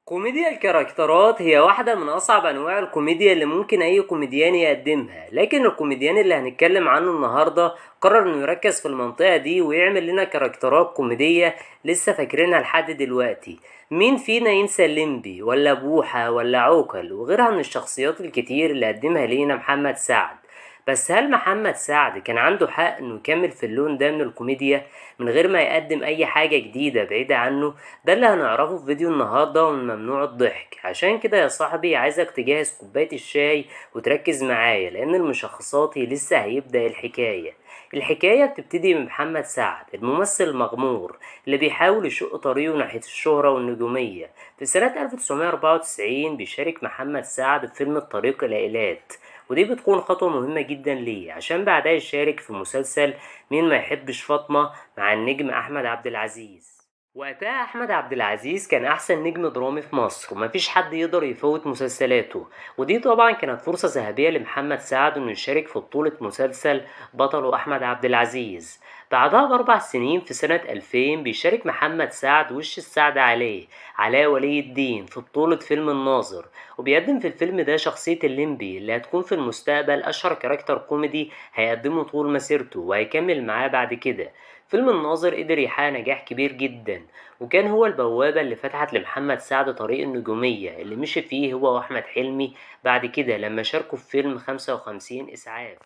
كوميديا الكاركترات هي واحدة من أصعب أنواع الكوميديا اللي ممكن أي كوميديان يقدمها، لكن الكوميديان اللي هنتكلم عنه النهاردة قرر إنه يركز في المنطقة دي ويعمل لنا كاركترات كوميدية لسه فاكرينها لحد دلوقتي. مين فينا ينسى الليمبي ولا بوحة ولا عوكل وغيرها من الشخصيات الكتير اللي قدمها لينا محمد سعد؟ بس هل محمد سعد كان عنده حق انه يكمل في اللون ده من الكوميديا من غير ما يقدم اي حاجة جديدة بعيدة عنه؟ ده اللي هنعرفه في فيديو النهاردة من ممنوع الضحك. عشان كده يا صاحبي عايزك تجهز كوباية الشاي وتركز معايا، لان المشخصاتي لسه هيبدأ الحكاية. الحكاية بتبتدي من محمد سعد الممثل المغمور اللي بيحاول يشق طريقه ناحية الشهرة والنجومية. في سنة 1994 بيشارك محمد سعد في فيلم الطريق إلى إيلات، ودي بتكون خطوة مهمة جدا ليه عشان بعدها يشارك في مسلسل مين ما يحبش فاطمة مع النجم أحمد عبد العزيز. وقتها أحمد عبد العزيز كان أحسن نجم درامي في مصر ومفيش حد يقدر يفوت مسلسلاته، ودي طبعا كانت فرصة ذهبية لمحمد سعد إنه يشارك في بطولة مسلسل بطله أحمد عبد العزيز. بعدها ب4 سنين في سنة 2000 بيشارك محمد سعد وش السعد عليه علاء ولي الدين في بطولة فيلم الناظر، وبيقدم في الفيلم ده شخصية الليمبي اللي هتكون في المستقبل أشهر character كوميدي هيقدمه طول مسيرته وهيكمل معاه بعد كده. فيلم الناظر قدر يحقق نجاح كبير جدا، وكان هو البوابة اللي فتحت لمحمد سعد طريق النجومية اللي مشي فيه هو وأحمد حلمي بعد كده لما شاركوا في فيلم 55 إسعاف.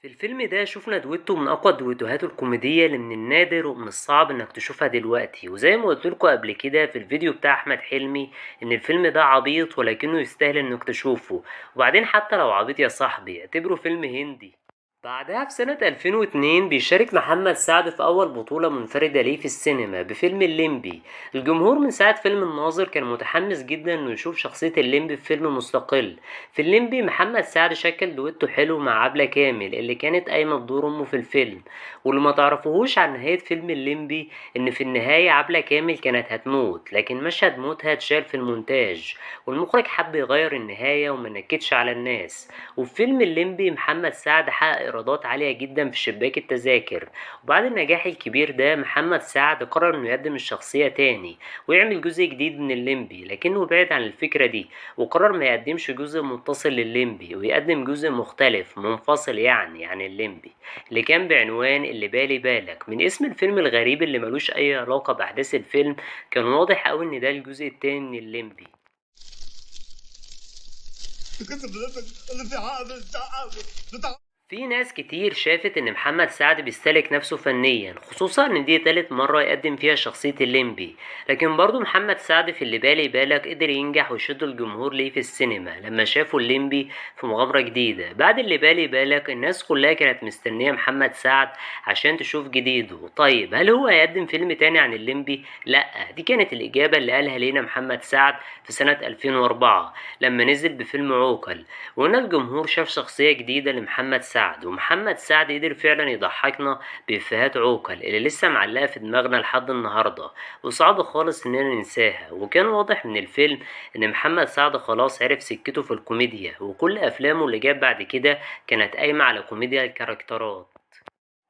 في الفيلم ده شفنا دويتو من أقوى الدويتوهات الكوميدية اللي من النادر ومن الصعب إنك تشوفها دلوقتي، وزي ما قلت لكم قبل كده في الفيديو بتاع أحمد حلمي إن الفيلم ده عبيط ولكنه يستاهل إنك تشوفه، وبعدين حتى لو عبيط يا صاحبي اعتبره فيلم هندي. بعدها في سنة 2002 بيشارك محمد سعد في أول بطولة منفردة ليه في السينما بفيلم الليمبي. الجمهور من ساعة فيلم الناظر كان متحمس جدا إنه يشوف شخصية الليمبي في فيلم مستقل. في الليمبي محمد سعد شكل دويتو حلو مع عبلة كامل اللي كانت قايمة بدور أمه في الفيلم. واللي ما تعرفوهوش عن نهاية فيلم الليمبي إن في النهاية عبلة كامل كانت هتموت، لكن مشهد موتها اتشال في المونتاج والمخرج حب يغير النهاية وما نكدش على الناس. وفي فيلم الليمبي محمد سعد حقق إيرادات عالية جدا في شباك التذاكر، وبعد النجاح الكبير ده محمد سعد قرر إنه يقدم الشخصية تاني ويعمل جزء جديد من الليمبي، لكنه بعد عن الفكرة دي وقرر ما يقدمش جزء متصل للليمبي ويقدم جزء مختلف منفصل يعني عن الليمبي اللي كان بعنوان اللي بالي بالك. من اسم الفيلم الغريب اللي ملوش أي علاقة بأحداث الفيلم كان واضح أوي إن ده الجزء التاني من الليمبي. في ناس كتير شافت ان محمد سعد بيستهلك نفسه فنيا، خصوصا ان دي تالت مرة يقدم فيها شخصية الليمبي، لكن برضو محمد سعد في اللي بالي بالك قدر ينجح ويشد الجمهور ليه في السينما لما شافوا الليمبي في مغامرة جديدة. بعد اللي بالي بالك الناس كلها كانت مستنية محمد سعد عشان تشوف جديده. طيب هل هو هيقدم فيلم تاني عن الليمبي؟ لا، دي كانت الإجابة اللي قالها لينا محمد سعد في سنة 2004 لما نزل بفيلم عوكل، وهنا الجمهور شاف شخصية جديدة لمحمد سعد، ومحمد سعد قدر فعلا يضحكنا بإفيهات عوكل اللي لسه معلقة في دماغنا لحد النهاردة وصعب خالص اننا ننساها. وكان واضح من الفيلم ان محمد سعد خلاص عرف سكته في الكوميديا، وكل افلامه اللي جاب بعد كده كانت قايمة على كوميديا الكاركترات،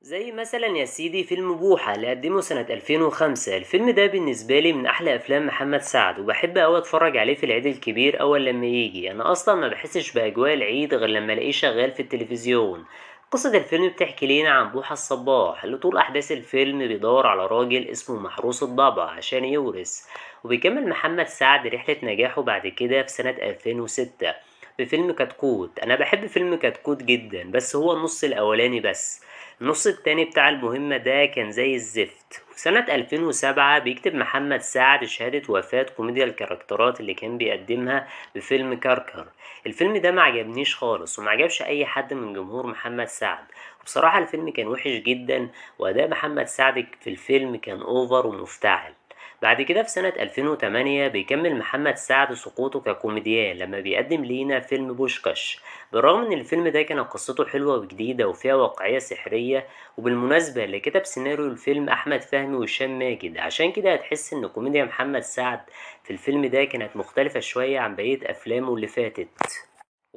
زي مثلا يا سيدي فيلم بوحة اللي قدمه سنة 2005. الفيلم ده بالنسبة لي من أحلى أفلام محمد سعد، وبحب أوي أتفرج عليه في العيد الكبير أول لما يجي. أنا أصلا ما بحسش بأجواء العيد غير لما ألاقيه شغال في التلفزيون. قصة الفيلم بتحكي لينا عن بوحة الصباح اللي طول أحداث الفيلم بيدور على راجل اسمه محروس الضبع عشان يورث، وبيكمل محمد سعد رحلة نجاحه بعد كده في سنة 2006 بفيلم كتكوت. أنا بحب فيلم كتكوت جدا، بس هو النص الأولاني بس، النص التاني بتاع المهمة ده كان زي الزفت. وفي سنة 2007 بيكتب محمد سعد شهادة وفاة كوميديا الكاركترات اللي كان بيقدمها بفيلم كركر. الفيلم ده ما عجبنيش خالص وما عجبش أي حد من جمهور محمد سعد، وبصراحة الفيلم كان وحش جدا، وأداء محمد سعد في الفيلم كان أوفر ومفتعل. بعد كده في سنة 2008 بيكمل محمد سعد سقوطه ككوميديان لما بيقدم لينا فيلم بوشكاش. بالرغم ان الفيلم ده كانت قصته حلوة وجديدة وفيها واقعية سحرية، وبالمناسبة اللي كتب سيناريو الفيلم أحمد فهمي وهشام ماجد، عشان كده هتحس ان كوميديا محمد سعد في الفيلم ده كانت مختلفة شوية عن بقية أفلامه اللي فاتت.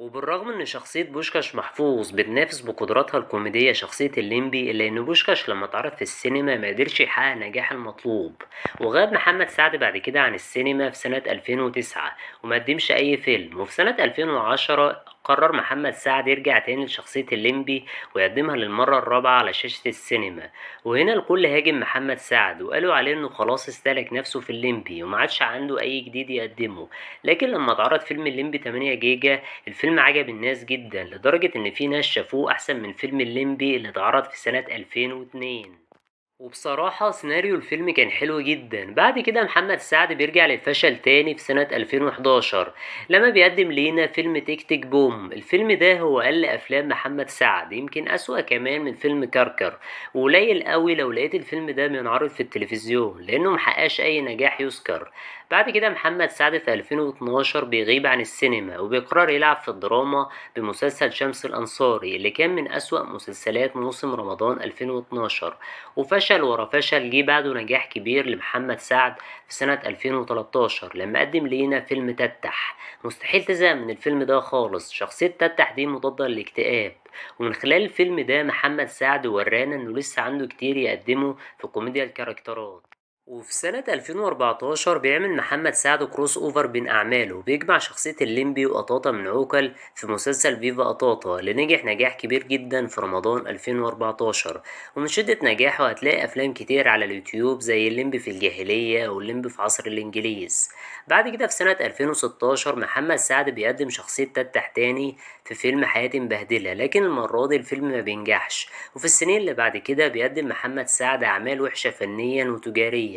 وبالرغم ان شخصية بوشكاش محفوظ بتنافس بقدراتها الكوميدية شخصية الليمبي، الا ان بوشكاش لما اتعرض في السينما ما قدرش يحقق نجاح المطلوب. وغاب محمد سعد بعد كده عن السينما في سنة 2009 وما قدمش اي فيلم. وفي سنة 2010 قرر محمد سعد يرجع تاني لشخصية الليمبي ويقدمها للمرة الرابعة على شاشة السينما. وهنا الكل هاجم محمد سعد وقالوا عليه انه خلاص استهلك نفسه في الليمبي وما عادش عنده اي جديد يقدمه. لكن لما اتعرض فيلم الليمبي 8 جيجا الفيلم عجب الناس جدا، لدرجة ان في ناس شافوه احسن من فيلم الليمبي اللي اتعرض في سنة 2002. وبصراحة سيناريو الفيلم كان حلو جدا. بعد كده محمد سعد بيرجع للفشل تاني في سنة 2011 لما بيقدم لينا فيلم تيك تيك بوم. الفيلم ده هو أقل أفلام محمد سعد، يمكن أسوأ كمان من فيلم كركر، وقليل قوي لو لقيت الفيلم ده بينعرض في التلفزيون لأنه محققش أي نجاح يذكر. بعد كده محمد سعد في 2012 بيغيب عن السينما وبيقرر يلعب في الدراما بمسلسل شمس الأنصاري اللي كان من أسوأ مسلسلات موسم رمضان 2012، وفشل ورا فشل. جه بعده نجاح كبير لمحمد سعد في سنة 2013 لما قدم لينا فيلم تتح. مستحيل تزهق من الفيلم ده خالص، شخصية تتح دي مضادة للاكتئاب، ومن خلال الفيلم ده محمد سعد ورانا انه لسه عنده كتير يقدمه في كوميديا الكاركترات. وفي سنة 2014 بيعمل محمد سعد cross over بين أعماله، بيجمع شخصية الليمبي وقطاطا من عوكل في مسلسل فيفا قطاطا اللي نجح نجاح كبير جدا في رمضان 2014. ومن شدة نجاحه هتلاقي أفلام كتير على اليوتيوب زي الليمبي في الجاهلية والليمبي في عصر الإنجليز. بعد كده في سنة 2016 محمد سعد بيقدم شخصية تتح تاني في فيلم حياتي مبهدلة، لكن المرة دي الفيلم ما بينجحش. وفي السنين اللي بعد كده بيقدم محمد سعد أعمال وحشة فنيا وتجاريا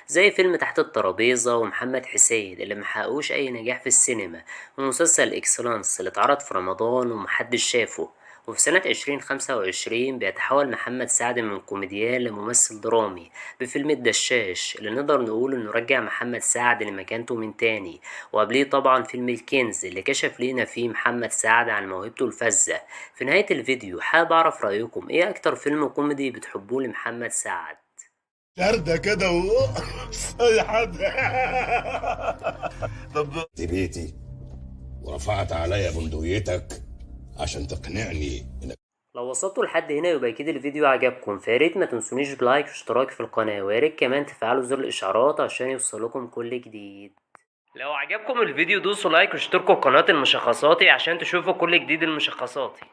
زي فيلم تحت الترابيزة ومحمد حسين اللي محققوش أي نجاح في السينما، ومسلسل إكسلانس اللي اتعرض في رمضان ومحدش شافه. وفي سنة 2025 بيتحول محمد سعد من كوميديان لممثل درامي بفيلم الدشاش اللي نقدر نقول انه رجع محمد سعد لمكانته من تاني، وقبليه طبعا فيلم الكنز اللي كشف لينا فيه محمد سعد عن موهبته الفذة. في نهاية الفيديو حابب اعرف رأيكم، ايه اكتر فيلم كوميدي بتحبوه لمحمد سعد؟ شردة كده و اي حد. طب بيتي ورفعت عليا بندقيتك عشان تقنعني انك لو وصلتوا لحد هنا يبقى اكيد الفيديو عجبكم، فياريت ما تنسونيش ب like واشتراك في القناة، وياريت كمان تفعلوا زر الاشعارات عشان يوصلكم كل جديد. لو عجبكم الفيديو دوسوا like واشتركوا في قناة المشخصاتي عشان تشوفوا كل جديد المشخصاتي.